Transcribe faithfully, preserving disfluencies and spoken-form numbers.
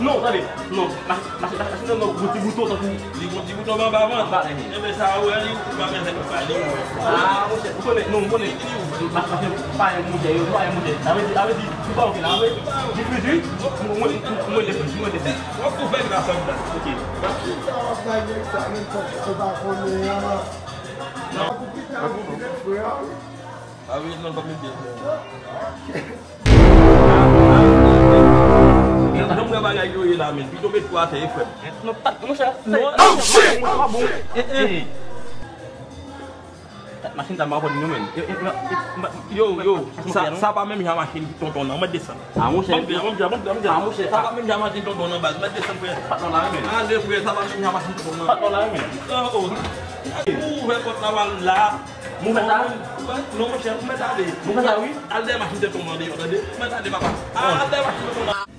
Non, tande. Non, mache, mache, mache, mache. Non, non, gon ti bouton tankou. Li gon ti bouton anba vant. Anba, ehe. Enben sa, ou wè, li, ou pa bezwen pa li, ou wè. Ah, monchè, ou konnen, non, ou konnen. Li, li, ou. Mas, mas, pa yon monchè, yo, pa yon monchè. Sa vle di, sa vle di, ou pa oke la, wi. Li fri, wi. Mwen, mwen, mwen, mwen, mwen, mwen. W ap tou fè gras anndan. Ok. Machin sa w ap lage sa, menm fòk ou pa konnen an. Non. Ou kite an, ou kite frè an. Ah wi, non, pa mete. Jan m wè bagay yo ye la, men, pito met tou atè, e frè m. Non, pa, monchè. Non, oh, shit! Mwen pa bon. Eh, eh. Machin sa m pa konn nou, men. Yo, yo, yo, sa, sa pa menm jan machin tonton nan, mwen desann. Ah, monchè. Mwen desann, mwen desann, mwen desann. Ah, monchè, sa pa menm jan machin tonton nan baz, mwen desann, frè. Patnè la, men. Ale, frè, sa pa menm jan machin tonton nan. Patnè la, men. Oh, oh. Ou ouvè pòt la, w al la. Mwen fè sa? Non, monchè, ou mèt ale. Mwen fè sa, wi. Al dèyè machin tonton nan deyò, tande? Ou mèt ale, papa. Al dèyè machin tonton nan.